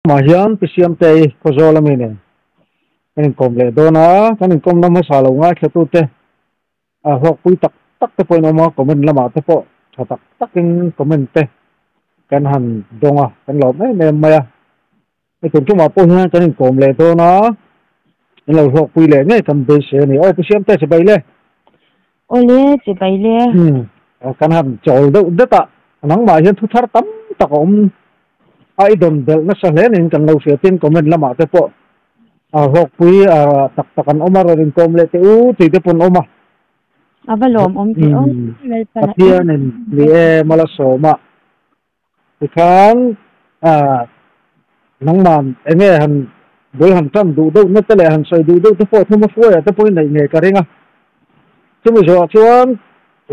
Mah hian Pi Siamtei Khawzawl ami nen kan inkawm leh dawn a, kan inkawmna hmasa lo ngaithlatute a hlawkpui tak tak te pawhin awm a, comment lamah te pawh tha tak takin comment te kan han dawng a, kan lawm em em mai a. Hei tun tumah pawh hian kan inkawm leh dawn a, in lo hlawkpui leh ngei kan beisei a ni. Aw Pi Siamtei chibai le. Awle chibai le. Kan han chawl deuh det a, nangmah hian thu thar tam tak a awm a i dawn belh nasa hle niin kan lo hria tin comment lamah te pawh a hlawkpui tak tak an awm a rawn inkawm leh teh u tih te pawh an awm a. A va lawmawm teh aw Lalpana Pathianin ni e Malasawma tikhan nangman enge han bul han tan duh deuh na te leh han sawi duh deuh te pawh thuma hruaia te pawhin neih ngei ka ring a. Chumi zawhah chuan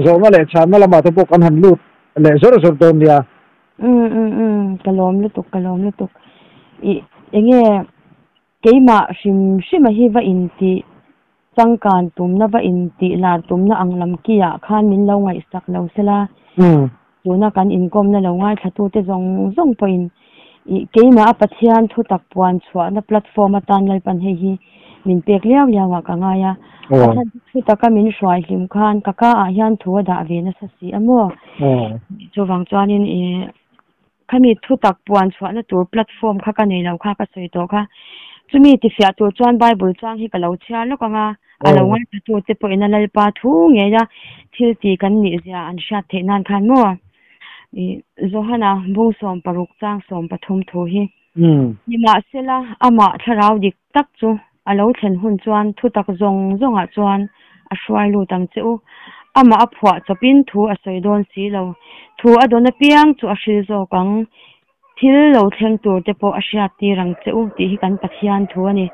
zawhna leh chhanna lamah te pawh kan han lut leh zawr zawr dawn nia. Umm umm umm ka lawm lutuk ka lawm lutuk i enge keimah hrim hrima hi va intih changkan tumna va intih lar tumna ang lam ki ah khan min lo ngaihsak lo sela tuna kan inkawmna lo ngaithlatute zawng zawng pawhin i keimah a Pathian thutak puan chhuahna platform atan Lalpan hei hi min pek liau liau ah ka ngai a, a chhan chu thutaka min hruai hlim khan ka ka ah hian thu a dah ve nasa si a maw? Chuvang chuanin i khami thutak puan chhuahna tur platform kha ka nei lo kha ka sawi tawh kha. Chumi tifiah tur chuan Bible chang hi ka lo chhiar lawk ang a, a lo ngaithla tute pawhin a Lalpa thu ngei a thil ti kan nih zia an hriat theih nan khan maw? I Johana bung 16 chang 13 thu hi. Nimahsela amah thlarau dik tak chu a lo thlen hun chuan thutak zawng zawngah chuan a hruai lut ang che u. Amah a phuah chawpin thu a sawi dawn si lo. Thu a dawn apiang chu a hril zawk ang. Thil lo thleng tur te pawh a hriat tir ang che u tih hi kan Pathian thu a ni.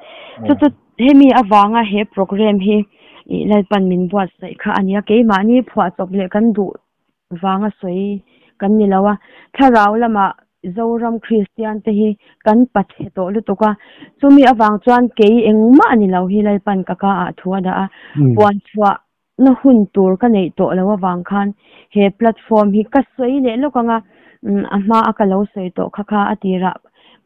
Chu chu hemi avanga he program hi i Lalpan min buatsaih kha a ni a. Keimahni phuah chawp leh kan duh vanga sawi kan ni lo a, thlarau lamah Zoram Kristian te hi kan pachhe tawh lutuk a, chumi avang chuan kei engmah a ni lo hi Lalpan ka ka ah thu a dah a, puan chhuah na hun tur ka neih tawh lo avang khan he platform hi ka sawi leh lawk ang a, a hma a ka lo sawi tawh kha kha a tirah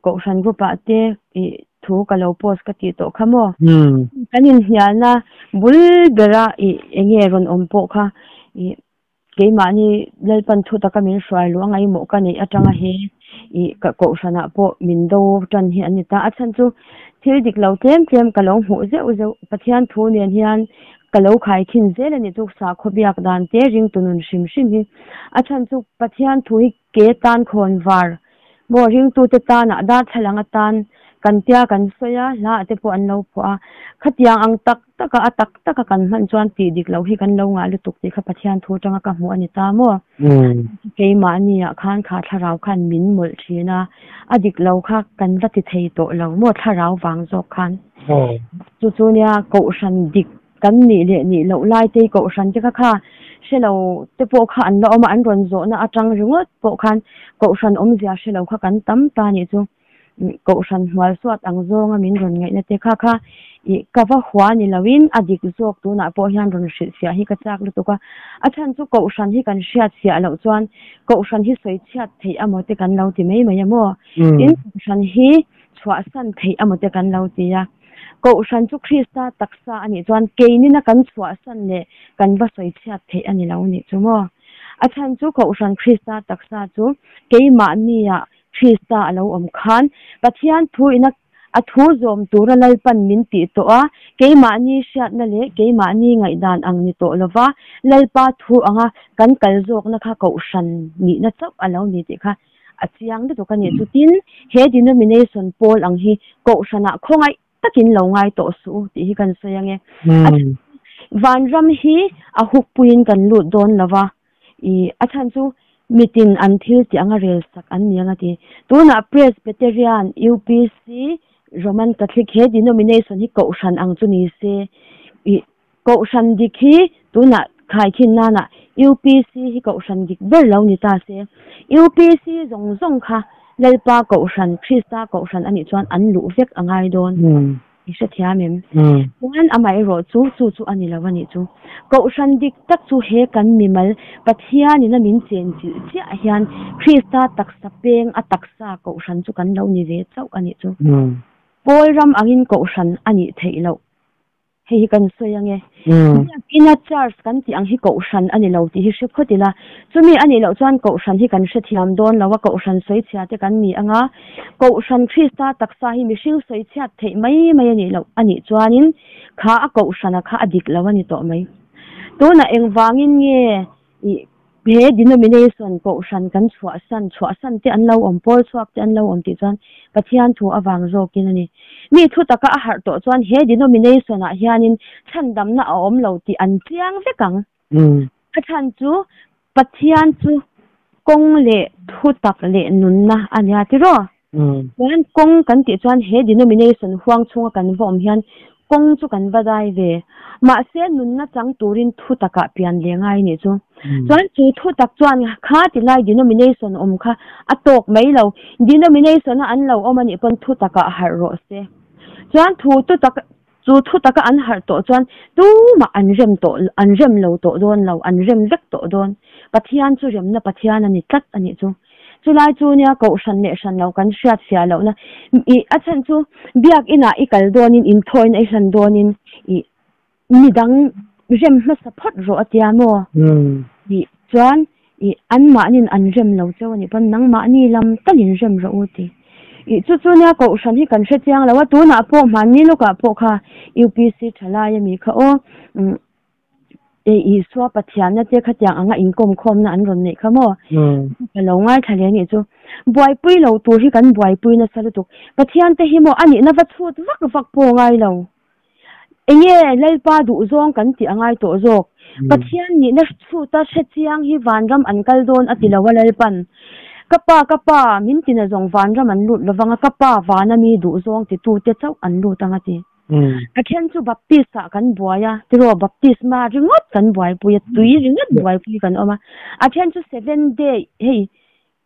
Kohhran group ah te ih thu ka lo post ka tih tawh kha maw? Kan inhnialna bul bera ih enge rawn awm pawh kha ih Keimahni Lalpan thu taka min hruai luh a ngaihmawh ka neih atanga he ih ka kohhranah pawh min do tan hi an ni ta. A chhan chu thil dik lo tlem tlem ka lo hmuh zeuh zeuh Pathian thu nen hian ka lo khaikhin zel a ni chu sakhaw biak dan te ringtu nun hrim hrim hi. A chhan chu Pathian thu hi ke tan khawn var Maw ringtute tanah darthlalang atan kan tia kan sawi a, hlaah te pawh an lo phuah a. Khatiang ang tak taka a tak taka kan hman chuan tih dik loh hi kan lo ngah lutuk tih kha Pathian thu atanga ka hmuh a ni ta maw? Keimahniah khan kha thlarau khan min mawlh thin a, a dik lo kha kan va ti thei tawh lo maw thlarau vang zawk khan. Chu chu nia kohhran dik Kan nih leh nih loh lai te kohhran te kha kha hre lo te pawh kha an la awm a, an rawn zawhna atang ringawt pawh khan kohhran awmzia hre lo kha kan tam ta nih chu kohhran hmual suat ang zawnga min rawn ngaihna te kha kha ih ka va hua ni loin a dik zawk tunah pawh hian rawn hrilhfiah hi ka chak lutuk a, a chhan chu kohhran hi kan hriatfiah loh chuan kohhran hi sawi chhiat theih amaw te kan lo ti mai mai a maw? Tin kohhran hi chhuahsan theih amaw te kan lo ti a. Kohhran chu Krista taksa a nih chuan keinina kan chhuahsan leh kan va sawi chhiat theih a ni lo nih chu maw? A chhan chu Kohhran Krista taksa chu keimahnia Krista a lo awm khan Pathian thu ina a thu zawm tura Lalpan min tih tawh a, keimahni hriatna leh keimahni ngaihdan ang ni tawh lova Lalpa thu anga kan kal zawkna kha Kohhran nihna chauh a lo ni tih kha A chiang lutuk a nih chu. Tin, he denomination pawl ang hi Kohhranah khawngaih takin lo ngai tawh suh u tih hi kan sawi ang e. A chhan chu vanram hi a hukpuiin kan lut dawn lo va, i a chhan chu mitin an thil tih anga rel sak an ni ang a ti. Tunah Presbyterian, UPC, Roman Catholic he denomination hi Kohhran ang chu ni se, i Kohhran dik hi tunah khaikhin nanah UPC hi kohhran dik ber lo ni ta se. UPC zawng zawng kha Lalpa kohhran, Krista kohhran a nih chuan an luh vek a ngai dawn. I hrethiam em? Chuan amaherawhchu chu chu a ni lo a nih chu. Kohhran dik tak chu he kan mimal Pathianin a min chenchilh chiah hian Krista taksa peng a taksa kohhran chu kan lo ni ve chauh a nih chu. Pawl ram angin kohhran a nih theih loh. Hei hi kan sawi ange. Biakina church kan tih ang hi kohhran a ni lo tih hi hre phawt ila. Chumi a nih loh chuan kohhran hi kan hrethiam dawn lo a, kohhran sawichhia te kan ni anga, kohhran Krista taksa hi mihring sawichhiat theih mai mai a nih loh a nih chuanin kha a kohhrana kha a dik lo a ni tawh mai. Tunah engvangin nge i he denomination kohhran kan chhuahsan, chhuahsan te an lo awm, pawl chhuak te an lo awm tih chuan Pathian thu avang zawkin a ni. Mi thu taka a harh tawh chuan he denomination ah hianin chhandamna a awm lo tih an chiang vek ang. A chhan chu Pathian chu kawng leh thu tak leh nunna a nia tiraw? Chuan kawng kan tih chuan he denomination huang chhunga kan va awm hian kawng chu kan va dai ve. Mahse nunna chang turin thu takah pian leh ngai nih chu. Chuan chu thu tak chuan kha ti lai denomination awm kha a tawk mai lo. Denomination a an lo awm anih pawn thu takah harh rawh se. Chuan thu tu tak Chu thu taka an harh tawh chuan tumah an rem tawh, an rem lo tawh dawn lo, an rem vek tawh dawn. Pathian chu remna Pathian a ni tlat a nih chu. Chulai chu nia kohhran leh hran lo kan hriat fiah lohna i a chhan chu biakinah i kal dawnin inthawina i hlan dawnin i midang rem hmasa phawt rawh a tia maw? Tih chuan I anmahniin an rem lo cheu a nih pawn nangmahni lam talin rem rawh u ti. I chu chu nia kohhran hi kan hre chiang lo a, tunah pawh hmanni lawkah pawh kha UPC thalai ami kha aw umm Isua Pathianna te khatiang anga inkawmkhawmna an rawn neih kha maw? Ka lo ngaithla hle nih chu. Buaipui lo tur hi kan buaipui nasa lutuk. Pathian te hi maw a nihna va chhut vak vak pawh ngai lo. Enge Lalpa duhzawng kan tih a ngai tawh zawk. Pathian nihna chhuta hre chiang hi vanram an kal dawn a ti lo a Lalpan. Ka pa ka pa min tina zawng vanram an lut lovang a ka pa vana mi duhzawng titute chauh an lut ang a ti. A then chu Baptist ah kan buai a tiraw Baptisma ringawt kan buaipui a tui ringawt buaipui kan awm a. A then chu Seven day hei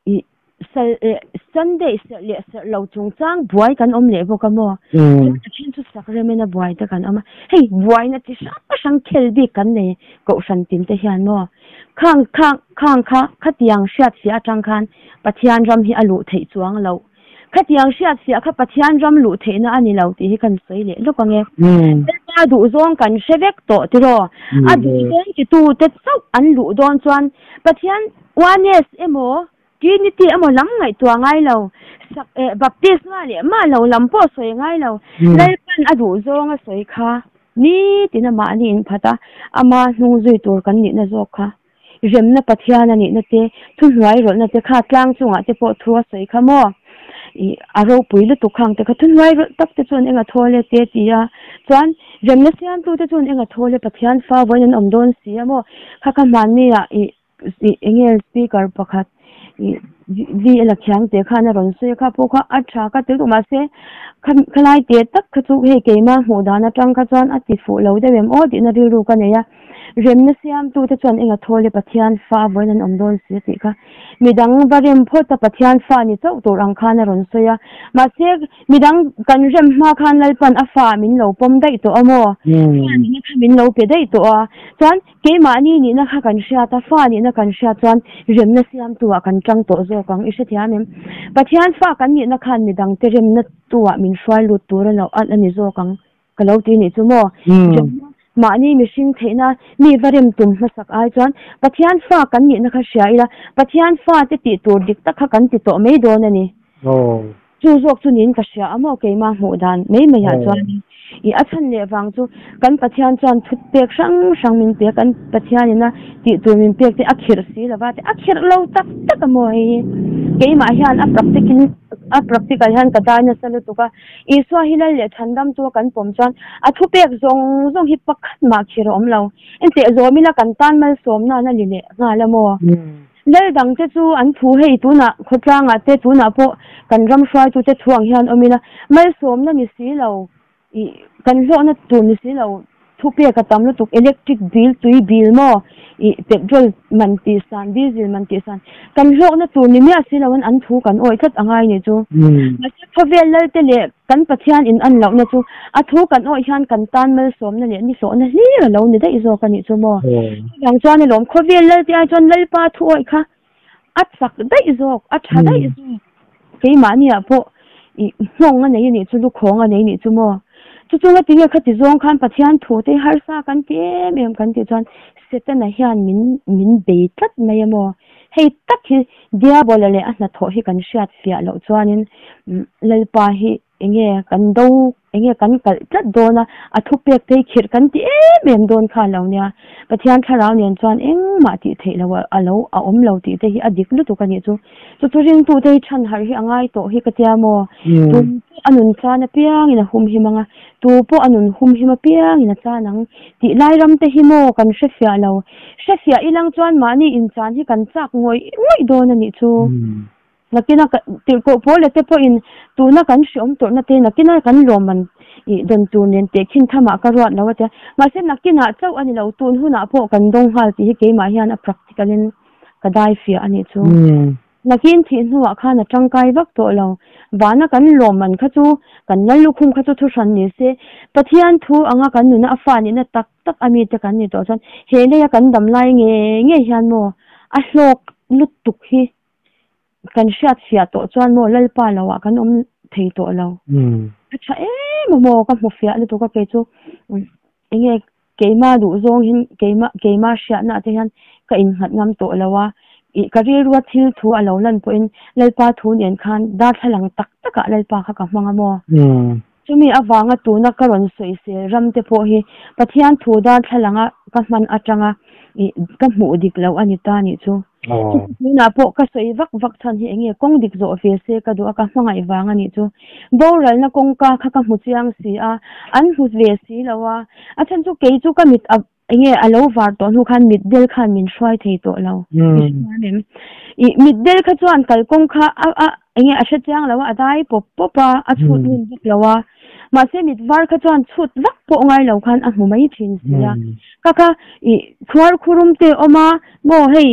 I sal eh Sunday serh leh serh lo chungchang buai kan awm leh bawk a maw? Chuan a then chu sak remin a buai te kan awm a. Hei buaina chi hrang hrang khel bik kan nei kohhran tin te hian maw? Khang khang khang kha khatiang hriatfiah atang khan Pathian ram hi a luh theih chuang loh. Khatiang hriatfiah kha Pathian ram luh theihna a ni lo tih hi kan sawi leh lawk ang e. Lalpa duhzawng kan hre vek tawh tiraw? A duhzawng titute chauh an luh dawn chuan Pathian Oneness emaw Trinity emaw lam ngaihtuah ngai lo, sak eh baptisma leh mah lo lam pawh sawi ngai lo, Lalpan a duhzawng a sawi kha nitin amahni inphat a, ama hnung zui tur kan nihna zawk kha. Remna Pathian a nihna te, thuhnuai rawlhna te kha tlang chungah te pawh thu a sawi kha maw? Ih, a ropui lutuk khang te kha thuhnuai rawlh tak te chuan eng a thawl e te ti a, chuan remna siamtu te chuan eng a thawl e Pathian fa vawiin an awm dawn si a maw? Kha kha hmanni ah ih ih eng nge speaker pakhat ih vi a la thiang teh khan a rawn sawi a kha pawh kha a tha ka ti lutuk mahse kha khalai teh tak kha chu hei keimah hmuh dan atang kha chuan a ti fuh lo deuh em aw tihna rilru ka nei a. Remna siamtute chuan enga thawl e Pathian fa vawiin an awm dawn si a tih kha. Midang va rem phawt a Pathian fa ni chauh tur ang khan a rawn sawi a. Mahse, midang kan rem hma khan Lalpan a fa min lo pawm daih tawh a maw? Fa nihna kha min lo pe daih tawh a. Chuan, keimahni nihna kha kan hriat a, fa nihna kan hriat chuan remna siamtu ah kan tang tawh zawk ang. I hrethiam em? Pathian fa kan nihna khan midangte remna tu ah min hruai lut tur a lo a ni zawk ang. Ka lo ti nih chu maw? Remna, mahni mihring theihna mi va rem tum hmasak ai chuan Pathian fa kan nihna kha hria ila, Pathian fa te tih tur dik tak kha kan ti tawh mai dawn a ni. Chu zawk chu niin ka hria a maw keimah hmuh dan mai mai ah chuan i a chhan leh vang chu kan Pathian chuan thut pek hrang hrang min pe a, kan Pathian ina tih tur min pek te a khirh si lova te a khirh lo tak tak a maw hei hi keimah hian a practic in a practical hian ka dai nasa lutuk a. Isua hi lal leh chhandam chu kan pawm chuan a thupek zawng zawng hi pakhat mah khir a awm lo. Enteh zawm ila kan tan malsawmna an a li leh nghal a maw? Lal dangte chu an thu hei tunah khawtlangah te tunah pawh kan ram hruaitute thu ang hian awm ila malsawmna ni si lo ih kan hlawhna tur ni si lo. Thupek a tam lutuk, electric bill, tui bill maw, ih petrol man tih san, diesel man tih san, kan hlawkna tur ni miah si loin an thu kan awih tlat a ngai ni chu. Mahse khawvel lalte leh kan Pathian in an lohna chu a thu kan awih hian kan tan malsawmna leh ni hlawhna hlir a lo ni daih zawk a nih chu maw. Chuvang chuan alawm khawvel lalte ai chuan Lalpa thu awih kha a chak daih zawk, a tha daih zawk. Keimahniah pawh ih nghawng a nei a nih chu, lukhawng a nei a nih chu maw? Chu chu nga tinge khati zawng khan Pathian thu te harsa kan ti em em kan tih chuan Setana hian min min bei tlat mai a maw? Hei tak hi Diabola leh a hnathawh hi kan hriat fiah loh chuanin Lalpa hi Enge kan do, enge kan kalh tlat dawn a, a thupek te hi khirh kan ti em em dawn kha lo nia. Pathian thlarau nen chuan engmah tih theih loh a lo a awm lo tih te hi a dik lutuk a nih chu. Chu chu ringtu te hi chhan harh hi a ngai tawh hi ka tia maw? Tu pawh a nun chan apiangin a humhim ang a, tu pawh a nun humhim apiangin a chan ang tih lai ram te hi maw kan hrefiah lo. Hrefiah ilang chuan mahni inchan hi kan chak ngawih ngawih dawn a nih chu. Nakina tirhkoh pawl leh te pawhin tuna kan hreawm tawrhna te nakina kan lawmman ih dawn tur nen teh khin thamah ka ruat lo a tia. Mahse nakinah chauh a ni lo, tun hunah pawh kan dawng nghal tih hi keimah hian a practical in ka dai fiah a nih chu. Nakin thih hnuah khan a tangkai vak tawh lo. Vana kan lawmman kha chu kan lal lukhum kha chu thuhran ni se, Pathian thu anga kan nuna a fa nihna tak tak a mite kan ni tawh chuan he leia kan dam lai nge nge hian maw a hlawk lutuk hi Kan hriat fiah tawh chuan maw Lalpa lo ah kan awm thei tawh lo. A tha em a maw ka hmu fiah lutuk a kei chu enge keima duh zawng hin keima keima hriatna ah te hian ka innghat ngam tawh lo a ih ka rilrua thil thu a lo lan pawhin Lalpa thu nen khan darthlalang tak tak ah Lalpa kha ka hmang a maw. Chumi avanga tuna ka rawn sawisel ram te pawh hi Pathian thu darthlalanga ka hman atanga ih ka hmuh dik loh a ni ta nih chu. Chuti tunah pawh ka sawi vak vak chhan hi enge kawng dik zawh ve se ka duh a ka hmangaih vang a nih chu. Boralna kawngka kha ka hmu chiang si a, an hmu ve si lo a, a chhan chu kei chu ka mit a Enge a lo var tawh hnu khan mitdel khan min hruai thei tawh lo. I Ih mitdel kha chuan kalkawng kha a a enge a hre chiang lo a, a dai pawp pawp a, a chhut ngun vak lo a. Mahse mit var kha chuan chhut vak pawh ngai lo khan a hmu mai thin si a. Ka kha ih khuar khurum te awm a, maw hei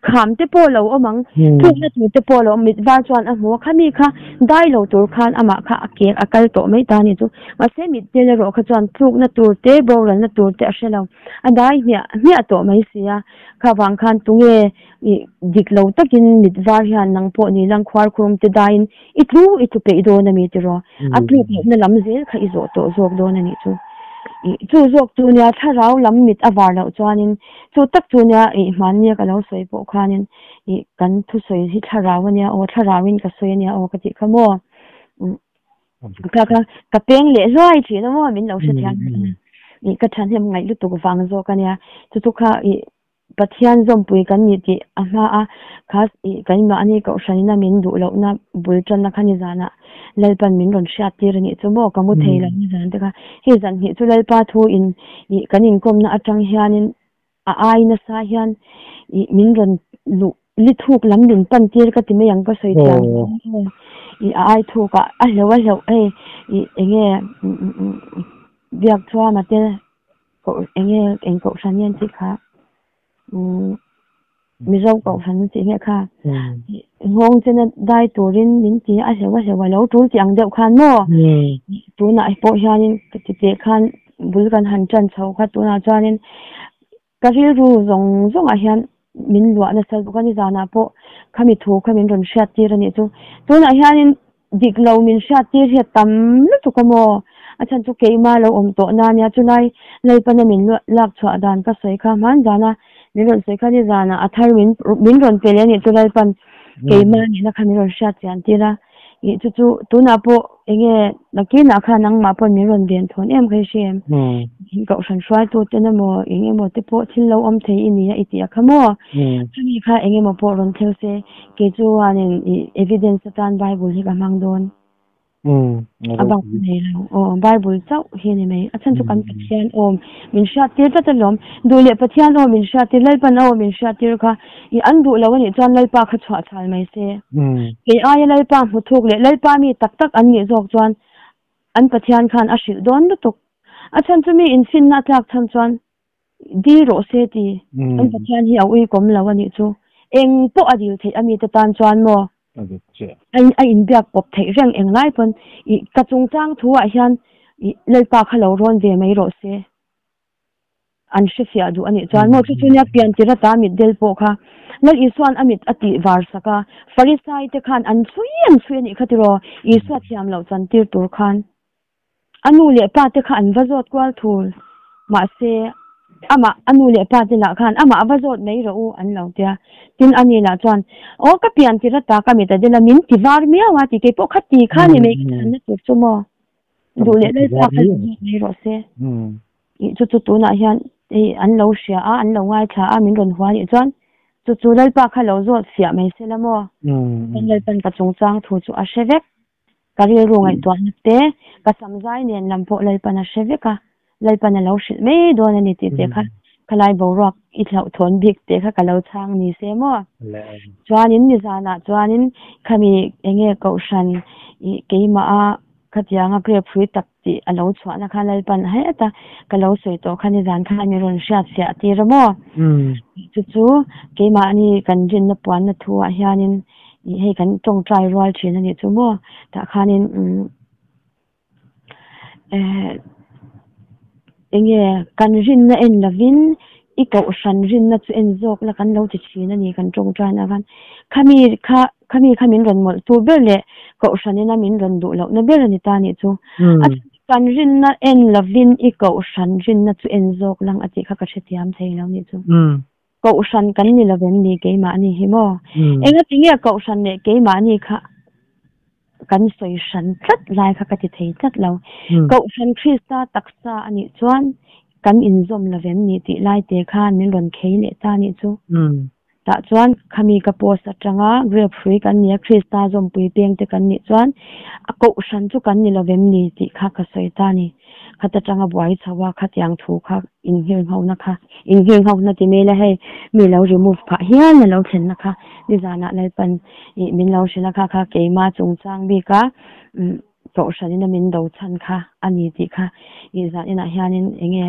Kham te pawh lo awm ang, tlukna tur te pawh lo awm, mit var chuan a hmu a, khami kha dai lo tur khan amah kha a kek a kal tawh mai ta a ni chu. Mahse mit tel erawh kha chuan tlukna tur te, boralna tur te a hre lo, a dai hmiah hmiah tawh mai si a. Kha vang khan tunge ih dik lo takin mit var hian nang pawh ni lang khuar khurum te daiin i tlu i tlu peih dawn a mi tiraw? A tluk lohna lam zel kha i zawh tawh zawk dawn a nih chu. Ih chu zawk chu nia thlarau lam mit a var loh chuanin Chu tak chu nia ih hmannia ka lo sawi pawh khanin ih kan thusawi hi thlarau ania aw, thlarauin ka sawi ania aw ka tih kha maw. Kha kha ka peng leh hluai thin a maw min lo hrethiam ih ka thahnem ngaih lutuk vang zawk ania. Chu chu kha ih Pathian zawmpui kan ni tih a hma a, kha ih keimahni kohhranina min duh lohna bul tanna kha nizanah Lalpan min rawn hriat tir a nih chu maw ka mu thei lo nizan te kha. Hei zan hnih chu Lalpa thu in ih kan inkawmna atang hianin a ai nasa hian ih min rawn luh li thuk lam min pan tir ka ti mai ang ka sawi thiam ih a ai thuk ah a hleuh a hleuh hei ih enge biak thuama te koh enge eng kohhran nge an tih kha umm Mizo kohhran an tih nge kha nghawng chena dai turin min ti a hleuh a hleuh a lo tul tih ang deuh khan maw tunah pawh hianin ka ti teh khan bul kan han tan chho kha tunah chuanin ka rilru zawng zawngah hian min luah nasa bawk a nizanah pawh khami thu kha min rawn hriat tir a nih chu tunah hianin Dik lo min hriat tir hi a tam lutuk a maw? A chhan chu keimah lo awm tawh na nia, chulai Lalpana min lak chhuah dan ka sawi kha hman zana min rawn sawi kha ni zanah a thar min min rawn pe leh a nih chu Lalpan keimah nihna kha min rawn hriat chian tir a, ih chu chu tunah pawh enge nakinah khan nangmah pawh min rawn ven thawn em kha i hre em? Kohhran hruaitu ten emaw eng emaw te pawh thil lo awm thei i nia i tih a kha maw? Chumi kha eng emaw pawh rawn thleng se Kei chuanin i evidence atan Bible hi ka hmang dawn. A bak nei lo. Aw, Bible chauh hi a ni mai. A chhan chu kan Pathian awm min hriattir tlat alawm. Duh leh Pathian aw min hriattir, Lalpan aw min hriattir kha i an duh lo a nih chuan Lalpa kha chhuah chhal mai se. Kei aia Lalpa hmu thuk leh Lalpa mi tak tak an nih zawk chuan an Pathian khan a hrilh dawn lutuk. A chhan chu mi in finna a tlak chhan chuan dil rawh se ti. Kan Pathian hi a uikawm lo a nih chu. Eng pawh a dil theih a mite tan chuan maw? A inbiak pawp theih reng eng lai pawn i ka chungchang thu ah hian i Lalpa kha lo rawn ve mai rawh se. An hrefiah duh a nih chuan maw chu chu nia pian tir ata mit del pawh kha Lal Isua'n a mit a tih var sak a, Farisai te khan an chhui an chhui a nih kha tiraw Isua thiam loh chan tir tur khan a nu leh pa te kha an va zawt kual thul mahse amah a nu leh pa te lah khan amah va zawt mai rawh u an lo tia tin ani lah chuan aw ka pian tir ata ka mit a del a min ti var miau a ti keipawh kha ti kha ni mai ka chhanna tur chu maw duh leh Lalpa kha lo zawt mai rawh se. Ih chu chu tunah hian hei an lo hria a, an lo ngaithla a, min rawn hua nih chuan chu chu Lalpa kha lo zawt fiah mai se la maw? Chuan Lalpan ka chungchang thu chu a hre vek. Ka rilru ngaihtuahna te, ka samzai nen lam pawh Lalpan a hre vek a, Lalpan a lo hrilh mai dawn a ni tih te kha khalai boruak i thlauhthawn bik te kha ka lo chhang ni se maw? Chuanin nizanah chuanin khami enge kohhran ih keimah a Khatianga grape hrui tak tih a lo chhuahna kha Lalpan heta ka lo sawi tawh kha nizan khan mi rawn hriat fiah tir a maw? Chu chu keimahni kan rinna puanna thu ah hianin ih hei kan tawngtai rual thin a nih chu maw? Tah khanin umm eh enge kan rinna en lovin i kohhran rinna chu en zawk la kan lo ti thin a ni kan tawngtaina khan khami kha Khami kha min rawn mawlh tu ber leh Kohhran ina min rawn duh lohna ber a ni ta nih chu. A chhan chu kan rinna en lovin i Kohhran rinna chu en zawk lang a tih kha ka hrethiam thei lo nih chu. Kohhran kan ni lovem ni keimahni hi maw? Engatinge Kohhran leh keimahni kha kan sawi hran tlat lai kha ka ti thei tlat lo. Kohhran Krista taksa a nih chuan kan inzawm lovem ni tih lai te khan min rawn khei leh ta nih chu. Tah chuan khami ka post atanga grape hrui kan nia Krista zawmpui peng te kan nih chuan a kohhran chu kan ni lovem ni tih kha ka sawi ta ni. Khat atanga buai chho a khatiang thu kha inngirnghona kha inngirnghona ti mai la hei mi lo remove phah hian a lo thlenna kha nizanah Lalpan ih min lo hrilh a kha kha keima chungchang bik a kohhranin a min do chhan kha a ni tih kha ih zan inah hianin enge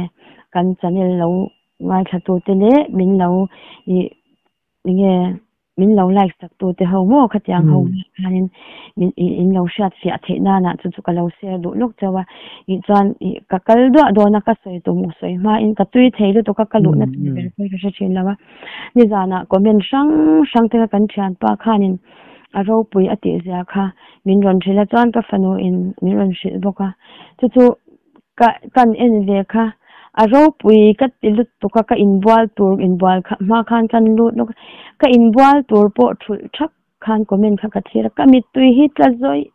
kan channel lo Ngaithlatute leh min lo ih enge min lo like saktute ho maw khatiang ho nih khanin min ih in lo hriat fiah theih nanah chu chu ka lo share duh lawk chauh a ih chuan ih ka kal duah dawn a ka sawi tum sawi hmain ka tui thei lutuk a ka luhna tur ber pawh ka hre thin lo a nizanah comment hrang hrang te kha kan thianpa khanin a ropui a tih zia kha min rawn hrilh a chuan ka fanu in min rawn hrilh bawk a chu chu Ka kan en ve kha a ropui ka ti lutuk a ka inbual tur inbual kha hma khan kan lut lawk a ka inbual tur pawh thulh thak khan comment kha ka thlir a ka mittui hi tla zawih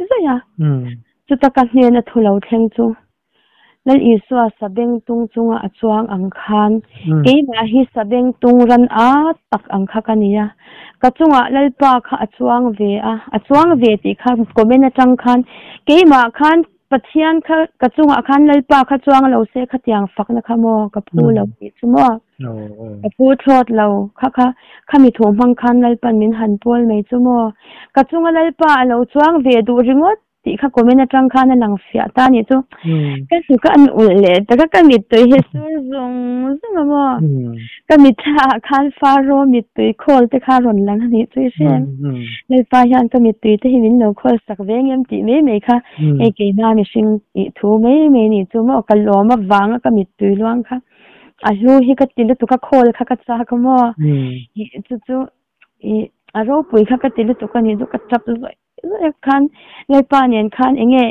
zawih a chuta ka hnena thu lo thleng chu Lal Isua sabeng tung chunga a chuang ang khan keimah hi sabeng tung ran a tak ang kha ka ni a ka chungah Lalpa kha a chuang ve a a chuang ve tih kha comment atang khan keimah khan Pathian kha ka chungah khan Lalpa kha chuang lo se khatiang fakna kha maw ka phu lo tih chu maw? Ka phu thlawt lo kha kha khami thu hmang khan Lalpan min han pawl mai chu maw? Ka chunga Lalpa a lo chuang ve duh ringawt tih kha comment atang khan a lang fiah ta nih chu. Ka hnu ka an ulh leh tak a ka mittui hi sur zung zung a maw? Ka mitthla ah khan Faro mittui khawl te kha rawn lang a nih chu i hre em? Lalpa hian ka mittui te hi min lo khawl sak ve ngem tih mai mai kha hei keima mihring tih thu mai mai nih chu maw ka lawm avanga ka mittui luang kha a hlu hi ka ti lutuk a khawl kha ka chak a maw ih chu chu ih a ropui kha ka ti lutuk a nih chu ka tap zawih zawih khan Lalpa nen khan enge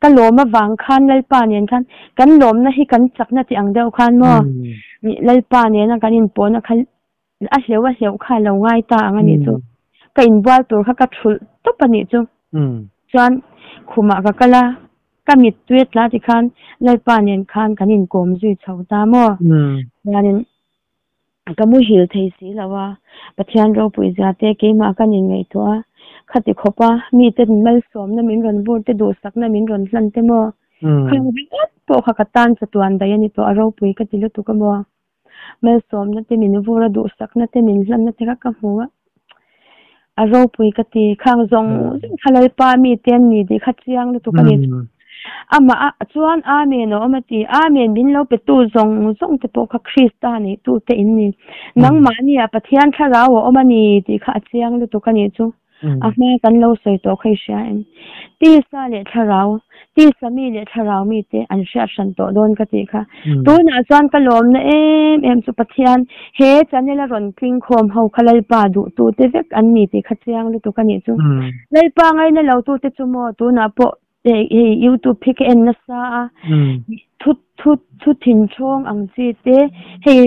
Ka lawm avang khan Lalpa nen khan kan lawmna hi kan chakna tih ang deuh khan maw Lalpa nena kan inpawhna kha a hleuh a hleuh kha a lo ngai ta ang a nih chu. Ka inbual tur kha ka thulh tawp a nih chu. Chuan khumah ka kal a, ka mittui a tla ti khan Lalpa nen khan kan inkawm zui chho ta maw. Chuanin Ka muhil thei si lo a, Pathian ropui zia te keimah kan inngaihtuah a, khati khawp a, mite malsawmna min rawn vur te duhsakna min rawn hlan te maw? Khang ringawt pawh kha ka tan chatuan daih a ni tawh a ropui ka ti lutuk a maw? Malsawmna te min vur a duhsakna te min hlanna te kha ka hmu a, a ropui ka ti, khang zawng zawng kha Lalpa mite an ni tih kha chiang lutuk a ni. Amah ah chuan Amen a awm a ti. Amen min lo pe tu zawng zawng te pawh kha Krista nei tu te in ni. Nangmahni ah Pathian thlarau a awm a ni tih kha a chiang lutuk a nih chu. A hma kan lo sawi tawh kha i hria em? Tisa leh thlarau, tisa mi leh thlarau mi te an hriat hran tawh dawn ka tih kha. Tunah chuan ka lawmna em em chu Pathian he channel a rawn tling khawm ho kha Lalpa duhtu te vek an ni tih kha chiang lutuk a nih chu. Lalpa ngaina lo tu te chu maw tunah pawh hei youtube hi ka en nasa a thu thu thu thin thawng ang chi te hei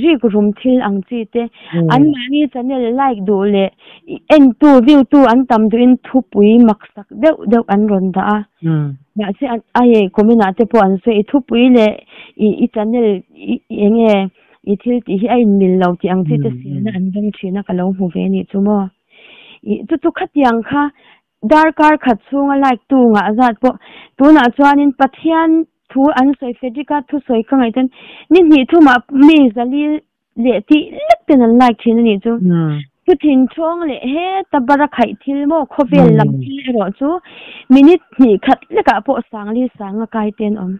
rik rum thil ang chi te an mahni channel like duh leh en tu view tu an tam duh in thupui mak sak deuh deuh an rawn dah a mahse a hei comment ah te pawh an sawi i thupui leh i i channel i enge i thil tih hi a in mil lo tih ang chi te silna an veng thin a ka lo hmu ve anih chu maw i chu chu khatiang kha Darkar khat chhunga like tu ngah zat pawh tunah chuanin Pathian thu an sawi Frederick-a thusawi ka ngaih chuan ni hnih thumah mi zali leh tih lek ten an like thin a nih chu. Thu thinthawng leh heta bara khaih thil maw khawvel lam thil erawh chu minute hnih khat lekah pawh sangli sanga kai te an awm.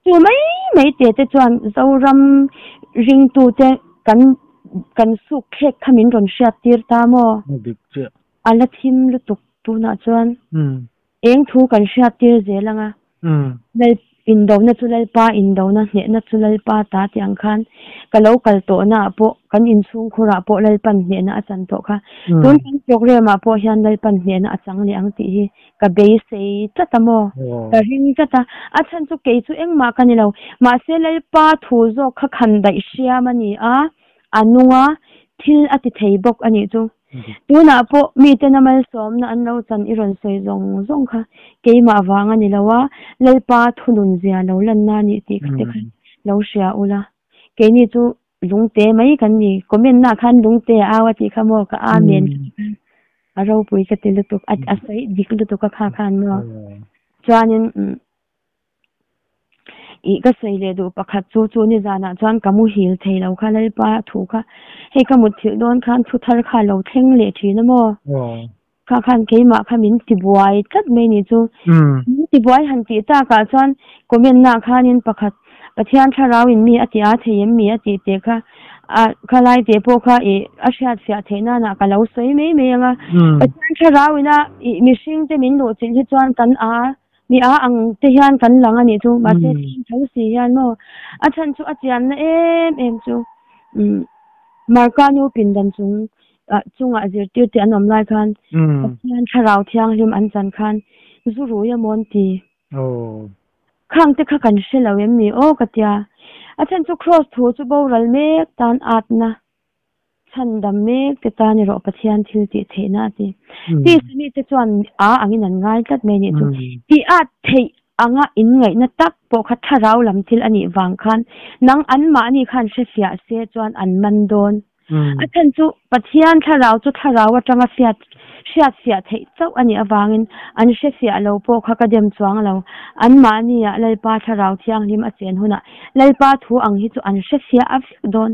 Chu mai mai te te chuan Zoram ringtute kan kan suk thlek kha min rawn hriat tir ta maw? A la thim lutuk tunah chuan eng thu kan hriat tir zel ang a, Lal indona chu Lalpa indona, hnehna chu Lalpa ta tih ang khan ka lo kal tawhna ah pawh kan inchhungkhur ah pawh Lalpan hnehna a chan tawh kha. Tun kan program ah pawh hian Lalpan hnehna a chang leh ang tih hi ka beisei tlat a maw? Ka ring tlat a, a chhan chu kei chu engmah ka ni lo, mahse Lalpa thu zawk kha khan daih hriam a ni a, a nung a, thil a ti thei bawk a nih chu. Tunah pawh miten a malsawmna an lo chan i rawn sawi zawng zawng kha keimah vang a ni lo a, Lalpa thunun zia lo lanna a nih tih te kha lo hria ula. Keini chu lungte mai kan ni, comment nah khan lungte a au a tih kha maw ka amen ka ti khan a ropui ka ti lutuk, a sawi dik lutuk a kha khan maw. Chuanin. Ih ka sawi leh duh pakhat chu chu nizanah chuan ka muhil thei lo kha Lalpa thu kha hei ka mut thilh dawn khan thu thar kha lo thleng leh thin a maw kha khan keimah kha min ti buai tlat mai ni chu min ti buai han tih takah chuan comment nah khanin pakhat Pathian thlarau in mi a ti a thei em mi a tih te kha a kha lai te pawh kha ih a hriat fiah theih nanah ka lo sawi mai mai ang a Pathian thlarau ina ih mihring te min luh chilh hi chuan kan a Ni a ang te hian kan lang a nih chu, mahse fim tho si hian maw a chhan chu a chianna em em chu umm Marka nu pindan chung ah chungah zirtir te an awm lai khan Pathian thlarau thianghlim an chan khan zu rui a mawn ti. Khang te kha kan hre lo em ni aw ka tia. A chhan chu Kraws thu chu boral mek tan atna Chhandam mek te tan erawh Pathian thil tih theihna a ti. Tisa mite chuan a angin an ngai tlat mai anih chu. Tih at theih anga inngaihna tak pawh kha thlarau lam thil anih vang khan nang anmahni khan hrefiah se chuan an man dawn. A chhan chu Pathian thlarau chu thlarau atanga fiat hriatfiah theih chauh anih avangin an hrefiah lo pawh kha ka dem chuang lo. Anmahni ah Lalpa thlarau thianghlim a chen hunah Lalpa thu ang hi chu an hrefiah a vek dawn.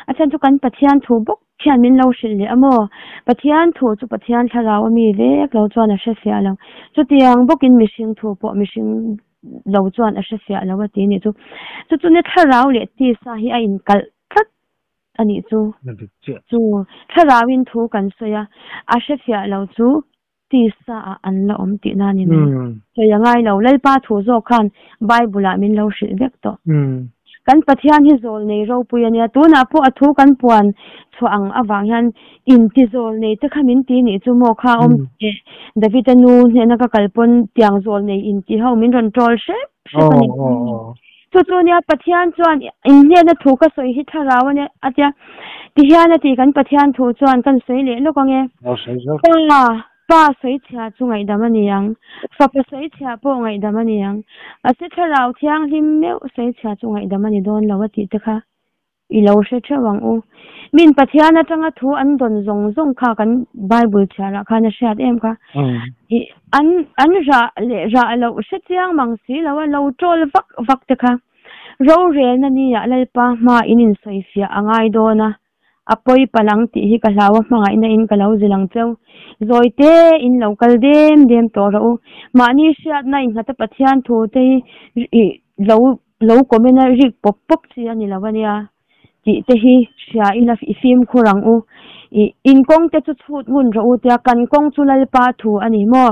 A chhan chu kan Pathian thu bawk hian min lo hrilh leh a maw? Pathian thu chu Pathian thlarau a mi vek lo chuan a hre fiah lo. Chutiang bawkin mihring thu pawh mihring lo chuan a hre fiah lo a ti nih chu. Chu chu ni thlarau leh tisa hi a inkalh tlat a nih chu. Chu thlarauin thu kan sawi a, a hre fiah lo chu tisa ah an la awm tihna a ni mai. Sawi a ngai lo, Lalpa thu zawk khan Bible ah min lo hrilh vek tawh. Kan Pathian hi zawl nei ropui a nia, tunah pawh a thu kan puan chhuah ang avang hian inti zawl nei te kha min ti nih chu maw kha awm teh David-a nu hnena ka kal pawn tiang zawl nei inti ho min rawn troll hrep hrep a ni. Chu chu nia Pathian chuan inhnehna thu ka sawi hi thlarau a nia a tia. Ti hian a ti kan Pathian thu chuan kan sawi leh lawk ang e. Pa, pa sawi chhia chu ngaihdam a ni ang. Fapa sawi chhia pawh ngaihdam a ni ang. Mahse thlarau thianghlim meuh sawi chhia chu ngaihdam a ni dawn lo a tih te kha. I lo hre theuh ang u. Min Pathian atanga thu an dawn zawng zawng kha kan Bible chhiarah khan a hriat em kha. I an an rah leh rah loh hre chiang mang si lo a, lo troll vak vak te kha. Rorelna ni ah Lalpa hma in insawifiah a ngai dawn a. A pawi palh ang tih hi ka hlau a, hmangaihna in ka lo zilh ang cheu. Zawi te in lo kal dem dem tawh rawh u. Mahni hriatna innghat a Pathian thu te hi i lo lo comment a rik pawp pawp chi a ni lo a nia tih te hi hria ila i fimkhur ang u. I in kawng te chu chhut ngun rawh u tia kan kawng chu Lalpa thu a ni maw?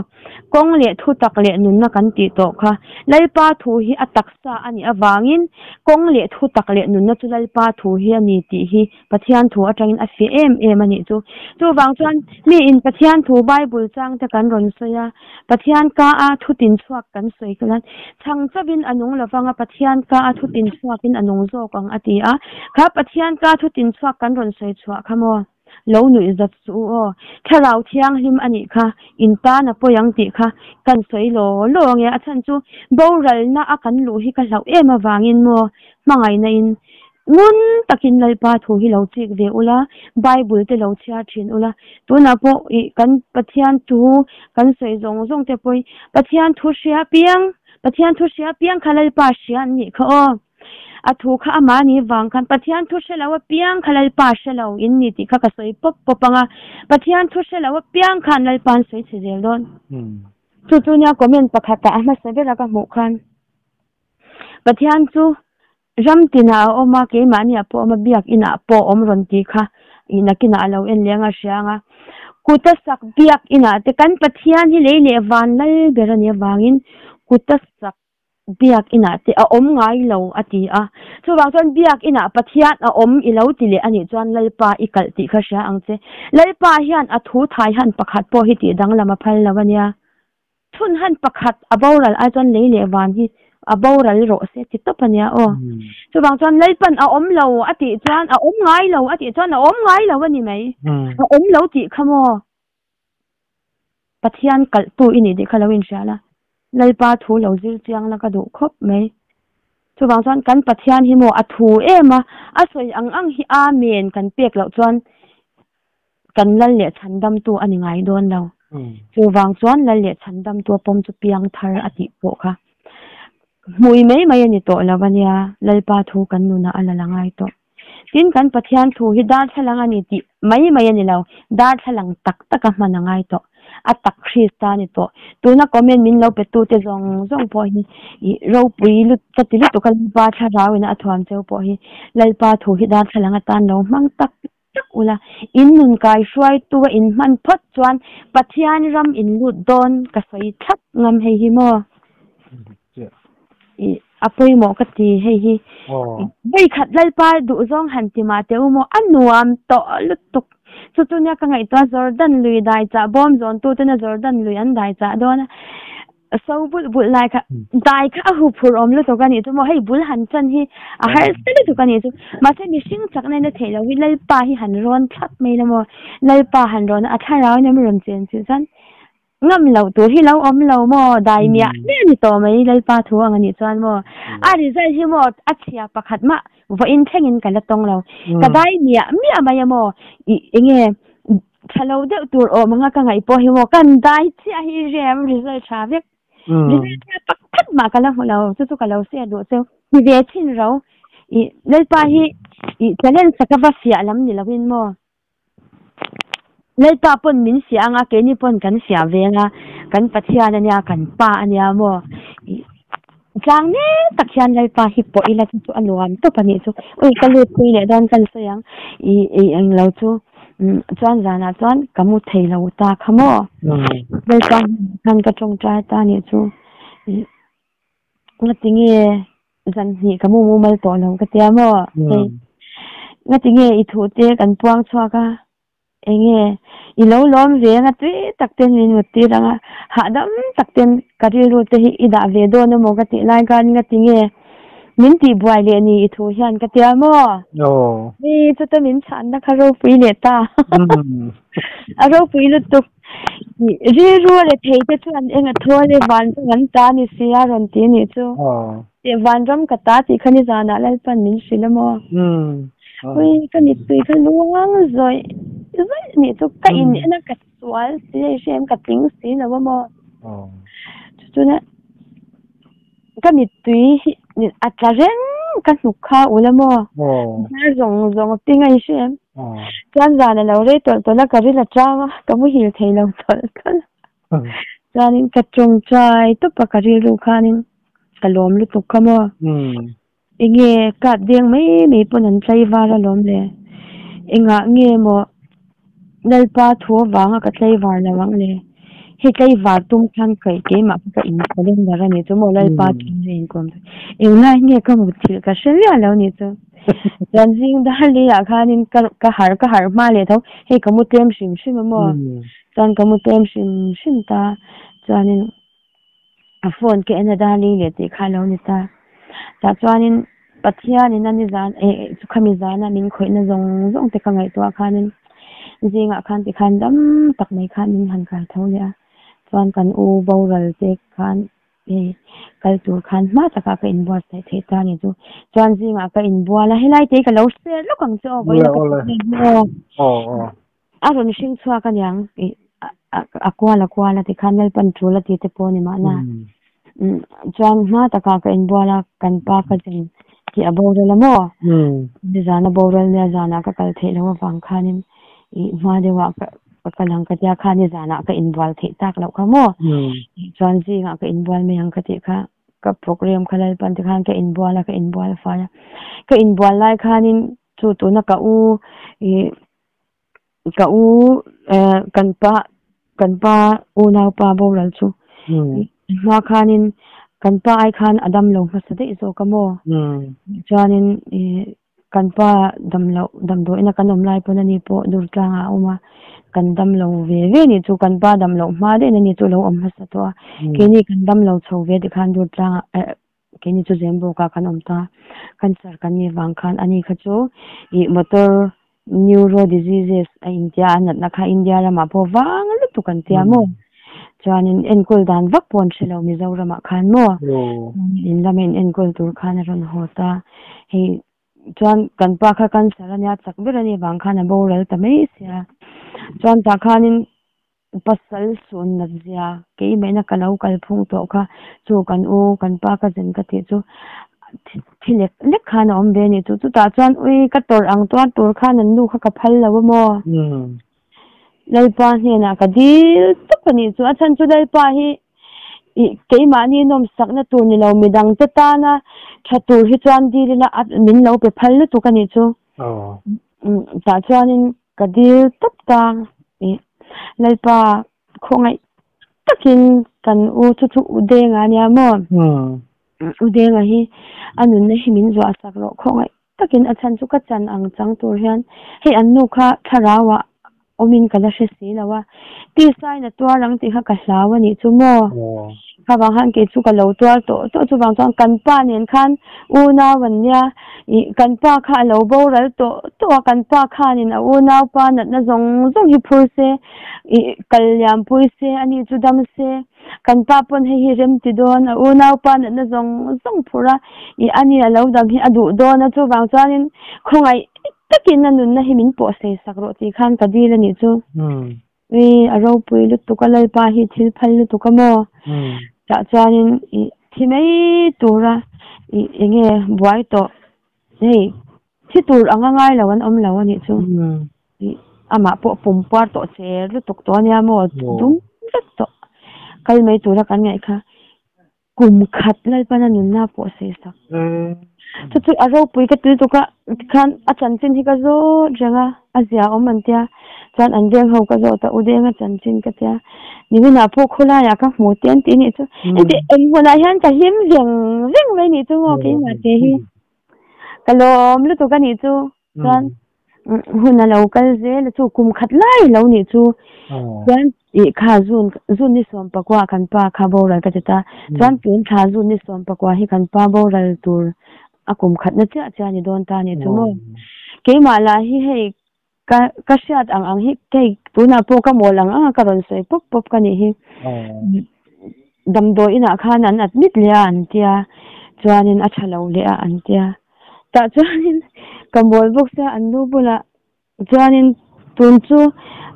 Kawng leh thu tak leh nunna kan tih tawh kha Lalpa thu hi a taksa a nih avangin kawng leh thu tak leh nunna chu Lalpa thu hi a ni tih hi Pathian thu atangin a fiah em em a nih chu. Chuvang chuan miin Pathian thu Bible chang te kan rawn sawi a, Pathian ka a thu tin chhuak kan sawi khan chhang chauhin a nung lovang a, Pathian ka a thu tin chhuakin a nung zawk ang a ti a. Kha Pathian ka thu tin chhuak kan rawn sawi chhuah kha maw? Lo nuih zat suh u aw. Thlarau thianghlim a nih kha, in tan a pawi ang tih kha kan sawi law law ange. A chhan chu boralna a kan luh hi ka hlauh em avangin maw hmangaihna in ngun takin Lalpa thu hi lo chik ve ula, Bible te lo chhiar thin ula. Tunah pawh ih kan Pathian thu kan sawi zawng zawng te pawhin Pathian thu hria piang, Pathian thu hria piang kha Lalpa hria an nih kha aw. A thu kha amah ni vang khan Pathian thu hre lo apiang kha Lalpa hre lo in ni tih kha ka sawi pawp pawp ang a, Pathian thu hre lo apiang khan Lalpa an sawi chhe zel dawn. Chu chu nia comment pakhatah a hmasa bera ka hmuh khan Pathian chu ram tinah a awm a, keimahniah pawh a awm a, biak inah pawh a awm rawn tih kha nakinah a lo en leng a hria ang a. Kuta sak biak inah te kan Pathian hi lei leh van lal ber a nih avangin kuta sak Biak inah te a awm ngai lo a ti a. Chuvang chuan biak inah Pathian a awm i lo ti leh a nih chuan Lalpa i kalh tih kha hria ang che. Lalpa hian a thu thai han pakhat pawh hi tih danglam a phal lo a nia. Chhun han pakhat a boral ai chuan lei leh van hi a boral rawh se ti tawp a nia aw. Chuvang chuan Lalpan a awm lo a tih chuan a awm ngai lo a tih chuan a awm ngai lo a ni mai. A awm lo tih kha maw? Pathian kalhtu i nih tih kha lo inhria la, Lalpa thu lo zir chiang la ka duh khawp mai. Chuvang chuan kan Pathian hi maw a thu em a, a sawi ang ang hi Amen kan pek loh chuan kan lal leh chhandamtu a ni ngai dawn lo. Chuvang chuan lal leh chhandamtu a pawm chu piang thar a tih pawh kha hmui mai mai a ni tawh lo a nia, Lalpa thu kan nunah a la la ngai tawh. Tin, kan Pathian thu hi darthlalang a ni tih mai mai a ni lo, darthlalang tak taka hman a ngai tawh. A tak Krista a ni tawh. Tuna comment min lo petute zawng zawng pawh hi i ropui lut ka ti lutuk a, Lalpa thlarau ina a thuam cheu pawh hi Lalpa thu hi darthlalang atan lo hmang tak tak ula, in nun kai hruaitu a in hman phawt chuan Pathian ram in lut dawn ka sawi thlap ngam hei hi maw? I a pawimawh ka ti hei hi. Vawikhat Lalpa duhzawng han ti mah teh u maw a nuam tawh lutuk. Chu chu nia ka ngaihtuah Jordan lui dai chah bawm zawn tu tena Jordan lui an dai chah dawn a. So bulh bulh lai kha dai kha a huphurh awm lutuk a nih chu maw hei bul han chan hi a harsa lutuk a nih chu. Mahse mihring chakna in a theih loh hi Lalpa hi han rawn thlap mai la maw Lalpa han rawn a a thlarau in a rawn chen chilh chuan Ngam loh tur hi lo awm lo maw? Dai miah miah ni tawh mai Lalpa thu ang anih chuan maw? A result hi maw a chhia pakhat mah vawiin thlengin ka la tawng lo. Ka dai miah miah mai a maw? I enge tha lo deuh tur awm anga ka ngaih pawh hi maw kan dai chiah hi rem result tha vek. Result tha pakhat mah ka la hmu lo chu chu ka lo share duh cheu. Ti ve chhin ro. I Lalpa hi i challenge sak a va fiah lam ni lovin maw? Lalpa pawn min fiah anga keini pawn kan fiah ve anga kan Pathian ania kan pa ania maw tlang nek tak hian Lalpa hi pawh ila chu chu a nuam tawp a nih chu ui ka lut pui leh dawn kan sawi ang i i englo chu chuan zanah chuan ka mu thei lo ta kha maw Lalpa khan ka tawngtai ta nih chu Ngatinge zan hnih ka mu mumal tawh lo ka tia maw? Hei ngatinge i thu te kan puang chhuak a, enge i lo lawm ve anga tui tak ten min mut tir anga hahdam tak ten ka rilru te hi i dah ve dawn emaw ka tih lai khan ngatinge min tih buai leh ni i thu hian ka tia maw? Hei chuta min chhanna kha ropui leh ta a ropui lutuk. Rilru a rethei te chuan eng a thawl e vanram an ta ni si a rawn ti anih chu. Tih vanram ka ta tih kha nizanah Lalpan min hrilh a maw? Ui ka mittui kha luang zawih zawih anih chu ka in en a ka sual si hei hrem ka tling si lo a maw? Chu chuna ka mittui hi a tla reng. ka hnuk kha ul a maw? Hnar zawng zawng a ping a i hre em? Chuan zan a lo rei tawlh tawlh a, ka ril a chang a, ka muhil thei lo tawlh tawlh a. Chuanin ka tawngtai tawp a, ka rilru khanin ka lawm lutuk kha maw? Enge kat deng mai mai pawn an tlaivar alawm le? Engah nge maw Lalpa thu avanga ka tlaivar lo ang le? Hei tlaivar tum khan kai keimah kha ka in calendar a nih chu maw Lalpa thu na inkawm chu. Englai nge ka mutthilh ka hre miah lo nih chu. Chuan zing dar leiah khanin ka ka harh ka harh hma leh tho hei ka mu tlem hrim hrim a maw? Chuan ka mu tlem hrim hrim ta chuanin. a phone ka en a darling leh tih kha a lo ni ta. Tah chuanin Pathianin a nizan eh chu khami zana min khawihna zawng zawng te ka ngaihtuah khanin zingah khan tikhan dam tak mai khan min han kai tho leh a. Chuan kan u boral te khan hei kal tur khan hma takah ka inbuatsaih theih ta a ni chu. Chuan zingah ka inbual a, helai te hi ka lo share lawk ang che aw vawiin a ka thawmhnaw. A rawn hring chhuak aniang ih a kual a kual a tikhan Lalpan tul a ti te pawh a ni mahna. Chuan hma takah ka inbual a, kan pa ka zen tih a boral a maw? Nizan a boral nia zanah ka kal theih loh avang khanin ih hma deuhah ka kal ang ka tia kha nizanah ka inbual theih tak loh kha maw? Chuan zingah ka inbual mai ang ka tih kha ka program kha Lalpan tikhan ka inbual a ka inbual fai a. Ka inbual lai khanin chu tuna ka u ih Ka u eh kan pa kan pa unaupa boral chu hma khanin kan pa ai khan a dam lo hmasa daih zawk a maw? Chuanin ih kan pa dam loh damdawiina kan awm lai pawn ani pawh Durtlangah a awm a, kan dam lo ve ve nih chu kan pa dam loh hma daih in ani chu a lo awm hmasa tawh a, keini kan dam lo chho ve tikhan Durtlangah eh Keini chu Zembawkah kan awm ta, cancer kan nih vang khan ani kha chu ih motor neuro diseases a intia a natna kha India ramah pawh vang lutuk an tia maw? Chuanin enkawl dan vak pawh an hre lo Mizoramah khan maw? In lama in enkawl tur khan a rawn haw ta, hei chuan kan pa kha cancer a nia chak ber a nih vang khan a boral ta mai sia, chuan tah khanin Pasal sun nat zia keimahna ka lo kal phung tawh kha chu kan u kan pa ka zen ka tih chu thi lek lek khan a awm ve a nih chu. Chutah chuan ui ka tawrh ang tuar tur khan an nu kha ka phal lo a maw? Lalpa hnenah ka dil tawp a nih chu. A chhan chu Lalpa hi ih keimahni nawmsakna tur ni lo midangte tana tha tur hi chuan dil ila min lo pe phal lutuk a nih chu. Tah chuanin Ka dil tawp ta i Lalpa khawngaih takin kan u chu chu U Denga ania maw? U Denga hi a nunna hi min zuah sak rawh khawngaih takin a chhan chu ka chan ang chang tur hian hei an nu kha thlarau ah awmin ka la hre si lo a, tisain a tuar ang tih kha ka hlau a nih chu maw? Kha vang khan kei chu ka lo tuar tawh tawh chuvang chuan kan pa nen khan unau an nia ih kan pa kha a lo boral tawh tawh a kan pa khanin a unau pa natna zawng zawng hi phur se ih kal liam pui se ani chu dam se kan pa pawn hei hi rem ti dawn a unau pa natna zawng zawng phur a ih ani a lo dam hi a duh dawn a chuvang chuanin khawngaih takin a nunna hi min pawh sei sak rawh tih khan ka dil a nih chu. Ui, a ropui lutuk a, Lalpa hi thil phal lutuk a maw? Tah chuanin i thi mai tura i enge buai tawh, hei thi tur anga ngai lo an awm lo a nih chu. I amah pawh pum puar tawh cher lutuk tawh a nia maw, dum vek tawh kal mai tura kan ngaih kha. Kum khat Lalpana nunna pawh sawi sak. Chu chu a ropui ka ti lutuk a, tikhan a chanchin hi ka zawt reng a, a zia awm an tia, chuan an veng ho ka zawt a, u Denga chanchin ka tia, niminah pawh khawlaiah ka hmu te an ti nih chu, heti eng hmunah hian ka hlim veng veng mai nih chu maw keimah te hi ka lawm lutuk a nih chu, chuan hun a lo kal zel a chu kum khat lai lo nih chu chuan ih kha zun zun ni sawm pakua kan pa kha boral ka ti ta chuan tun thla zun ni sawm pakua hi kan pa boral tur a kum khat na chiah chiah ni dawn ta ni chu maw keimah lah hi hei ka ka hriat ang ang hi hei tunah pawh ka mawl ang ang a ka rawn sawi pawp pawp ka nih hi damdawi inah khan an admit leh a an tia chuanin a tha lo leh a an tia. Tah chuanin ka mawl bawk sia an nu bulah chuanin tun chu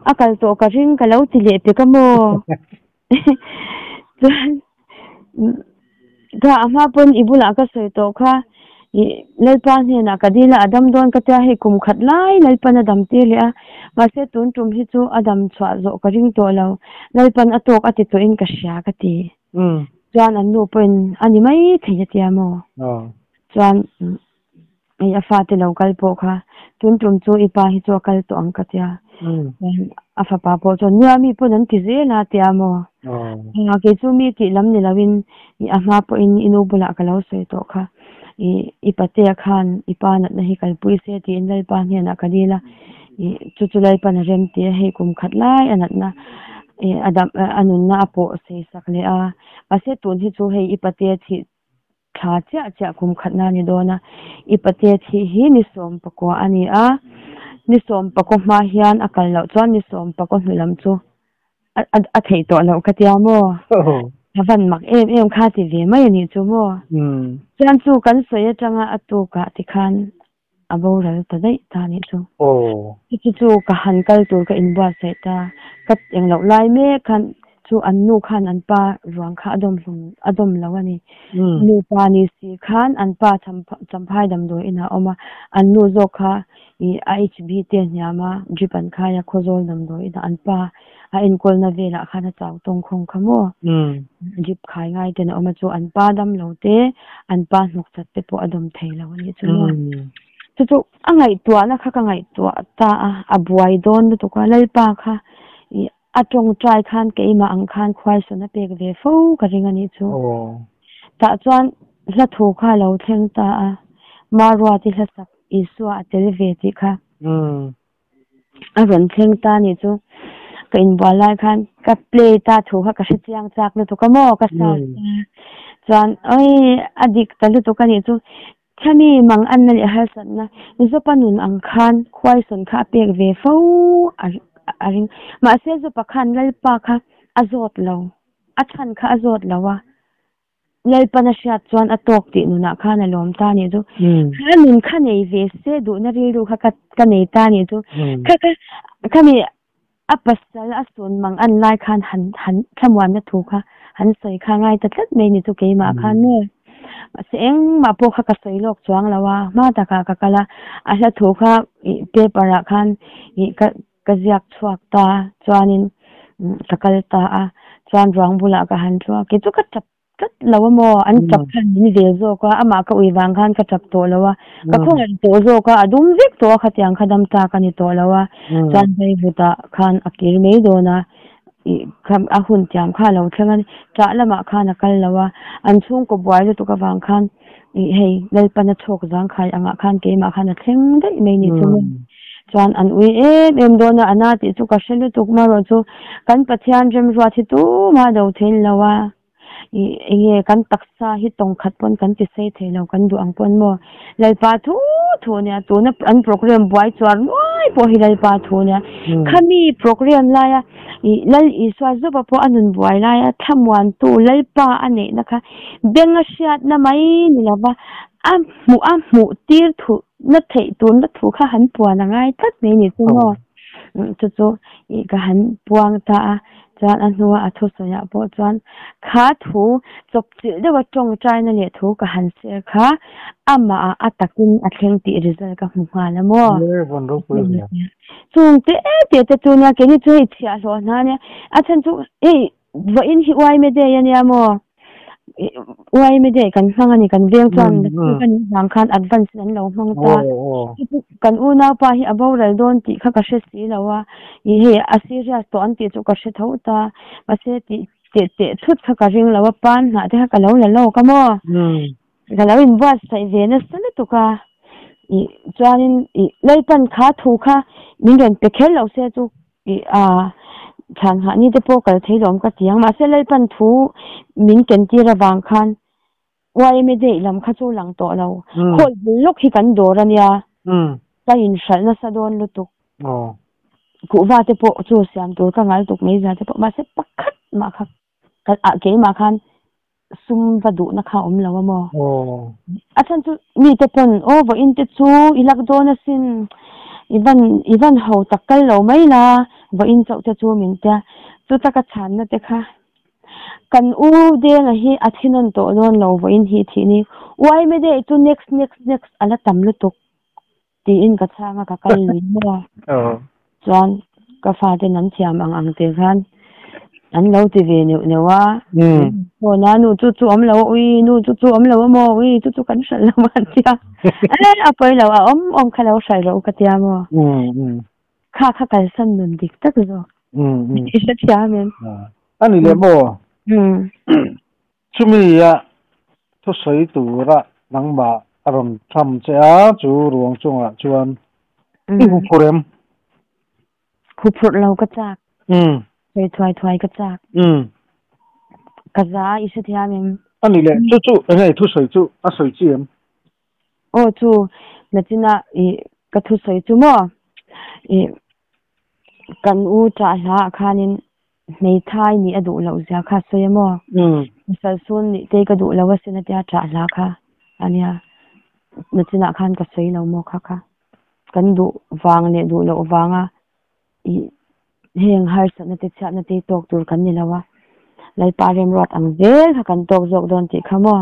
a kal tawh ka ring ka lo ti leh pek a maw chuan kha a hma pawn i bulah ka sawi tawh kha I Lalpa hnenah ka dil a, a dam dawn ka tia hei kum khat lai Lalpan a dam tir leh a, mahse tun tum hi chu a dam chhuah zawh ka ring tawh lo, Lalpan a tawk a ti tawhin ka hria ka ti. Chuan an nu pawhin a ni mai thei a tia maw? Chuan hei a fate lo kal pawh kha tun tum chu i pa hi chu a kal tawh ang ka tia. Chuan a fapa pawh chuan nia mi pawn an ti zel a tia maw? Kei chu mi tih lam ni loin i a hma pawhin i nu bulah ka lo sawi tawh kha. I i patea khan i pa natna hi kalpui se tiin Lalpa hnenah ka dil a. I chu chu Lalpan a rem ti a, hei kum khat lai a natna i a dam a nunna a pawh sei sak leh a. Mahse tun hi chu hei i patea thih thla chiah chiah kum khatna a ni dawn a. I patea thih hi ni 19 a ni a. Ni 19 hma hian a kal loh chuan ni 19 hnu lam chu a theih tawh loh ka tia maw? A van mak em em kha ti ve mai a nih chu maw? Chuan chu kan sawi atanga a tukah tikhan a boral ta daih ta a nih chu. Chuti chu ka han kal tur ka inbuatsaih ta, ka engloh lai mek khan chu an nu khan an pa ruang kha a dawm hlum a dawm lo a ni. Nupa ni si khan an pa champhai damdawi inah a awm a, an nu zawk kha I a HB te hniam a, drip an khai a, Khawzawl damdawi inah an pa a enkawlna velah khan a chau tawng khawng kha maw? Drip khai ngai ten a awm a, chu an pa dam lo te, an pa hnawk chat te pawh a dawm thei lo a nih chu maw? Chu chu a ngaihtuahna kha ka ngaihtuah ta a, a buai dawn lutuk a, Lalpa kha i a tawngtai khan keimah ang khan khuaisawn a pek ve fo ka ring a nih chu. Tah chuan hla thu kha a lo thleng ta a, Maruati hla sak Isua a tel ve tih kha a rawn thleng ta nih chu. Ka inbual lai khan ka play ta thu kha ka hre chiang chak lutuk a maw ka search ta. Chuan oi a dik ta lutuk a nih chu. Khami mang anna leh harsatna Zopa nun ang khan khuaisawn kha a pek ve fo a ring. Mahse Zopa khan Lalpa kha a zawt lo, a chhan kha a zawt lo a. Lalpan a hriat chuan a tawk tih nunah khan a lawm ta nih chu. Kha nun kha nei ve se duhna rilru kha ka nei ta nih chu. Kha kha khami a pasal a sun mang an lai khan han han thlamuanna thu kha han sawi kha ngai ta tlat mai nih chu keimah khan maw. Mahse engmah pawh kha ka sawi lawk chuang lo a, hma takah ka kal a, a hla thu kha ih paper ah khan ih ka Ka ziak chhuak ta chuanin ka kal ta a, chuan ruang bulah ka han thu a, kei chu ka tap tlat lo a maw, an tap khan min vel zawk a, amah ka ui vang khan ka tap tawh lo a, ka khawngaih tawh zawk a, a dum vek tawh a khatiang kha dam tlak a ni tawh lo a, chuan Vaivutah khan a kir mai dawn a, ih kha a hun tiam kha a lo thleng a ni, ṭah lamah khan a kal lo a, an chhungkaw buai lutuk avang khan ih hei Lalpana chhawk zangkhai angah khan keimah khan a thleng daih mai ni chu maw. Chuan an ui em em dawn a, a na tih chu ka hre lutuk marawh chu kan Pathian remruat hi tumah do thei lo a, ih enge kan taksa hi tawng khat pawn kan ti sei thei lo kan duh ang pawn maw Lalpa thu thu nia tuna an program buai chuar nuai pawh hi Lalpa thu nia khami program laia ih Lal Isua zawpa pawh a nun buai laia thlamuantu Lalpa a neihna kha beng a hriatna mai ni lova a hmuh a hmuh tir thuh Na theih tur na thu kha han puan a ngai tlat mai ni chu maw? Chu chu ih ka han puang ta a, chuan a hnua a thusawiah pawh chuan kha thu chawpchilh deuha tawngtaina leh thu ka han share kha amah ah a takin a thleng tih result ka hmu nghal a maw? Chung te te te chu nia keini chu hei chhiahhlawh hna ania, a chhan chu hei Vawiin hi uaime day a nia maw? Uaime day kan hmang a ni, kan veng chuan kan vang khan advance in an lo hmang ta. Kan unaupa hi a boral dawn tih kha ka hre si lo a, ih hei a serious tawh an tih chu ka hre tho ta, mahse tih teh teh thut kha ka ring lo a, pan hnah te kha ka lo la lawk a maw? Ka lo inbuatsaih ve nasa lutuk a, ih chuanin ih Lalpan kha thu kha min rawn pe kher lo se chu Ih a, chhan nghah ni te pawh kal thei lawm ka ti ang. Mahse Lalpan thu min ken tir avang khan YMA daih lam kha chu lang tawh lo. Khawi bul lawk hi kan dawr a nia. Ka inhralh nasa dawn lutuk. Kuhva te pawh chu siam tur ka ngal tuk mai zia te pawh. Mahse pakhat mah kha ah keimah khan sum va duhna kha awm lo a maw? A chhan chu mite pawn aw vawiin te chu i lak dawn asin i van i van ho tak kal lo mai la vawiin chauh te chu min tia chu taka chhanna te kha Kan u Denga hi a thi nawn tawh dawn lo vawiin hi thih ni. Uaime deh chu next next next a la tam lutuk tiin ka chhang a ka kal lui maw. Chuan ka faten an thiam ang ang te khan an lo ti ve neuh neuh a. Phone a nu chu chu awm lo a ui nu chu chu awm lo a maw ui chu chu kan hralh lo a tia. E a pawi lo a awm awm kha lo hralh rawh u ka tia maw. Kha kha kalsan nun dik tak zawk. I hrethiam em? A ni leh maw? Chumi a thusawi tura nangmah a rawn tham che a, chu ruang chungah chuan i huphurh em? Huphurh lo ka chak. Sawi thuai thuai ka chak. Ka za i hrethiam em? A ni leh, chu chu enge i thusawi chu a sawi chi em? Aw chu, nachina i ka thusawi chu maw? I kan u chah hla ah khanin hmeithai nih a duh loh zia kha a sawi a maw? Pasal sun nih te ka duh lo asin a tia chah hla kha a nia. Nachinah khan ka sawi lo maw kha kha. Kan duh vang leh duh loh vanga i heng harsatna te chhiatna te tawk tur kan ni lo a. Lalpa remruat ang zel kha kan tawk zawk dawn tih kha maw?